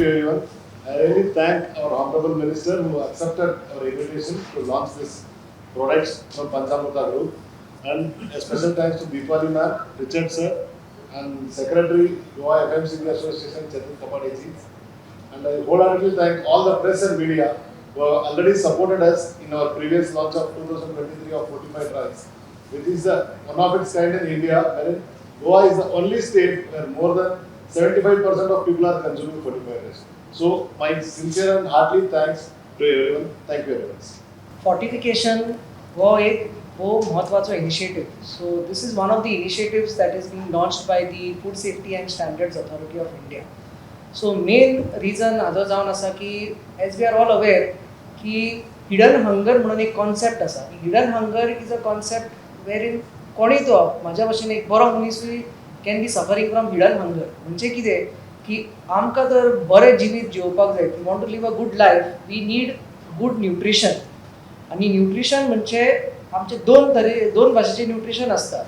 to everyone. I really thank our Honorable Minister who accepted our invitation to launch this products from Panchamruta Group. And a special thanks to Deepali ma'am, Richard sir, and Secretary Goa FMCG Association Chetan Kapadeji. And I wholeheartedly thank all the press and media who have already supported us in our previous launch of 2023 of Fortified Rice, which is one of its kind in India, wherein Goa is the only state where more than 75% of people are consuming fortified rice. So my sincere and heartily thanks to everyone. Thank you very much. Fortification हो एक भोव म्हत्वाचो initiative. So this is one of the initiatives that is been launched by the Food Safety and Standards Authority of India. So main reason हाजो जावन आसा की, as we are all aware की hidden hunger म्हणून एक concept आसा. Hidden hunger is a concept wherein कोणूय, तो म्हाज्या भशेन एक बरो मनीसूय can be suffering from hidden hunger. म्हणजे कितें की आमकां जर बरें जिवीत जिवपाक जाय, we want to live a good life, we need good nutrition. आनी न्युट्रिशन म्हणजे आमचे दोन तरे, दोन भाशेचे न्युट्रिशन आसता,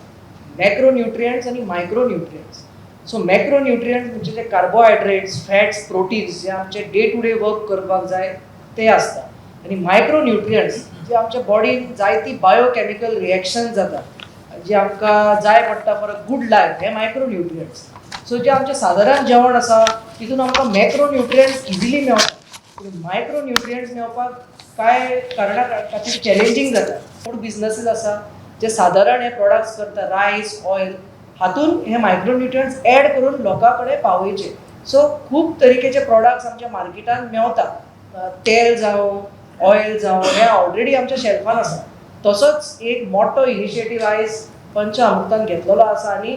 मॅक्रो न्युट्रियंट्स आनी micro nutrients. So macro nutrients म्हणजे जे कार्बोहायड्रेट्स, फॅट्स, प्रोटीन्स, जे आमचे डे टू डे वर्क करपाक जाय ते आसता आनी मायक्रो न्युट्रियंट्स जे आमच्या बॉडीन जायती बायोकॅमिकल रिएक्शन जाता, जे आमकां जाय पडटा फॉर अ गुड लायफ, हे मायक्रो न्युट्रियंट्स. सो जे आमचें सादारण जेवण आसा तितून आमकां मॅक्रो न्युट्रियंट्स इजिली मेवता, पूण मायक्रो न्युट्रियंट्स मेळपाक कांय कारणा खातीर चॅलेंजींग जाता. फूड बिजनसीस आसा जे सादारण हे प्रोडक्ट्स करता, रायस, ऑयल, हातून हे मायक्रो न्युट्रियंट्स एड करून लोकां कडेन पावयचे. सो खूब तरेकेचे प्रोडक्ट्स आमच्या मार्केटान मेवता. तेल जावं, ऑयल जावं, हे ऑलरेडी आमच्या शेल्फान आसा. तसोच एक मोठो इनिशिएटीव आयज पंचामृतान घेतलेलो आसा आनी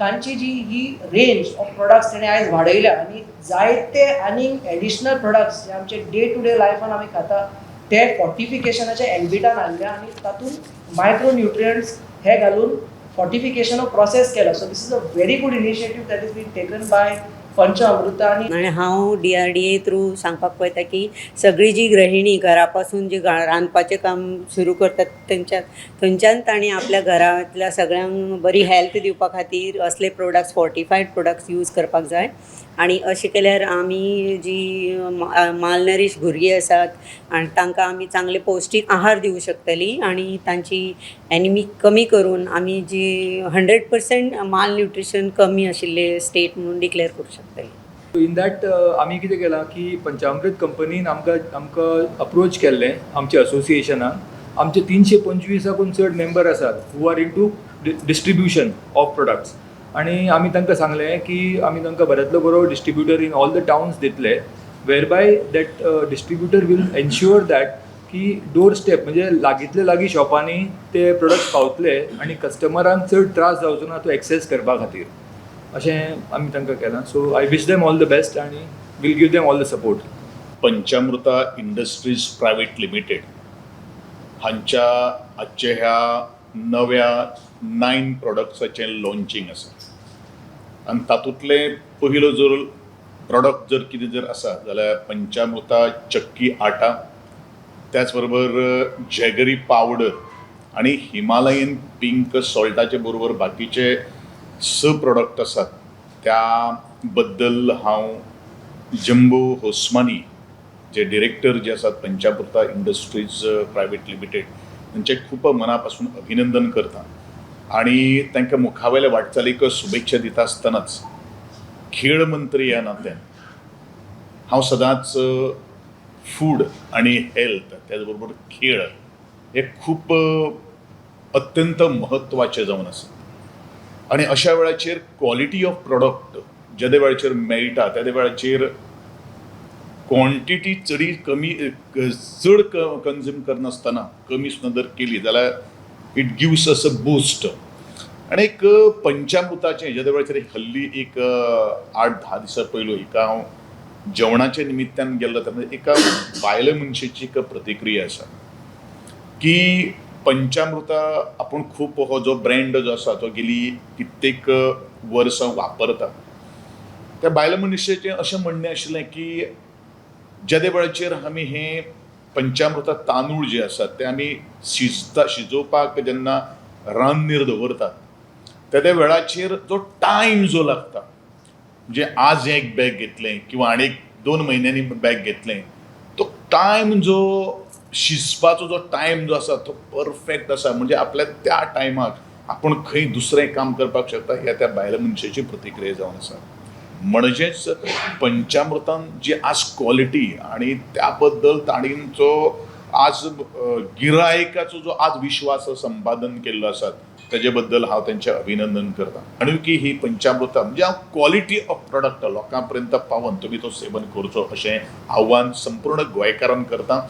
तांची जी ही रेंज ऑफ प्रोडक्ट्स तेणी आयज वाडयल्या आनी जायते आनीक एडिशनल प्रोडक्ट्स जे आमचे डे टू डे लायफान आमी खाता ते फॉर्टिफिकेशनाच्या एम्बिटान हाडल्या आनी तातूंत मायक्रो न्युट्रियंट्स हे घालून फॉर्टिफिकेशन प्रोसेस केला. So this is a very good initiative that is been taken by Panchamruta आनी आनी हांव डीआरडीए थ्रू सांगपाक पळयता की सगळी जी गृहिणी घरा पासून जी रांदपाचें काम सुरू करतात, तेंच्या थंयच्यान तांणी आपल्या घरांतल्या सगळ्यांक बरी हेल्थ दिवपा खातीर असले प्रोडक्ट्स, फॉर्टिफायड प्रोडक्ट्स यूज करपाक जाय. आनी अशें केल्यार आमी जी मालनरीश भुरगीं आसात आनी तांकां आमी चांगले पौश्टीक आहार दिवं शकतलीं आनी तांची एनिमी कमी करून आमी जी 100% माल न्युट्रिशन कमी आशिल्ले स्टेट म्हणून डिक्लेअर करूं शकतलीं. इन that आमी कितें केलां की पंचामृत कंपनीन आमकां अप्रोच केल्लें आमच्या असोसिएशनाक. आमचे 325 कून चड मेंबर आसात who are into distribution of products आनी आमी तांकां सांगलें की आमी तांकां बऱ्यांतलो बरो distributor in all the towns दितले, whereby that distributor will ensure that की डोर स्टेप, म्हणजे लागींतले लागीं शॉपांनी ते प्रोडक्ट्स पावतले आनी कस्टमरांक चड त्रास जावचो ना तो एक्सेस करपा खातीर, अशें आमी तांकां केलां. So I wish them all the best आनी will give them all the support. Panchamruta industries private limited हांच्या आजच्या ह्या नव्या नायन प्रोडक्ट्साचें लॉन्चिंग आसा आनी तातूंतलें पयलो जर प्रॉडक्ट जर कितें जर आसा जाल्यार पंचामृता चक्की आटा, त्याच बरोबर जेगरी पावडर आनी हिमालयन पिंक सॉल्टाचे बरोबर बाकीचे स प्रोडक्ट आसात. त्या बद्दल हांव जंबो होस्मानी जे डिरेक्टर जे आसात पंचामृता इंडस्ट्रीज प्रायवेट लिमिटेड, तांचें खूब मना पासून अभिनंदन करता आनी तांकां मुखावेल्या वाटचालीक शुभेच्छा दिता आसतनाच खेळ मंत्री ह्या नात्यान हांव सदांच फूड आनी हेल्थ, त्याच बरोबर खेळ हे खूब अत्यंत म्हत्वाचे जावन आसा आनी अशा वेळाचेर क्वॉलिटी ऑफ प्रोडक्ट जेदे वेळाचेर मेळटा तेदे वेळाचेर क्वॉन्टिटी चडी कमी चड कन्ज्यूम करनासतना कमी सुद्दां जर केली जाल्यार it gives us a boost. आनी एक पंचामृताचें जेदे वेळाचेर हल्ली एक 8-10 दिसां पयलू एका हांव जेवणाच्या निमित्तान गेल्लो तेन्ना एका बायल मनशेची एक प्रतिक्रिया आसा की पंचामृता आपूण खूब हो जो ब्रँड जो आसा तो गेली कित्येक वर्सां वापरता. त्या बायल मनशेचें अशें म्हणणें आशिल्लें की जेदे वेळाचेर आमी हे पंचामृता तांदूळ जे आसात ते आमी शिजता, शिजोवपाक जेन्ना रान्नीर दवरतात तेदे वेळाचेर जो टायम जो लागता, म्हणजे आज एक बॅग घेतलें किंवा आनी एक 2 म्हयन्यांनी बॅग घेतलें. तो टायम जो शिजपाचो जो टायम जो आसा तो परफेक्ट आसा. म्हणजे आपल्या त्या टायमाक आपूण खंय दुसरें काम करपाक शकता, ह्या त्या बायल मनशेची प्रतिक्रिया जावन आसा. म्हणजेच पंचामृतान जी आज क्वॉलिटी आणि त्या बद्दल ताणींचो आज गिरायकाचो जो आज विश्वास संपादन केल्लो आसा, ताजे बद्दल हांव तेंचें अभिनंदन करता. आनी की ही पंचामृता म्हणजे हांव क्वॉलिटी ऑफ प्रोडक्ट लोकां पर्यंत पावोवन तुमी तो सेवन करचो अशें आव्हान संपूर्ण गोंयकारांक करता.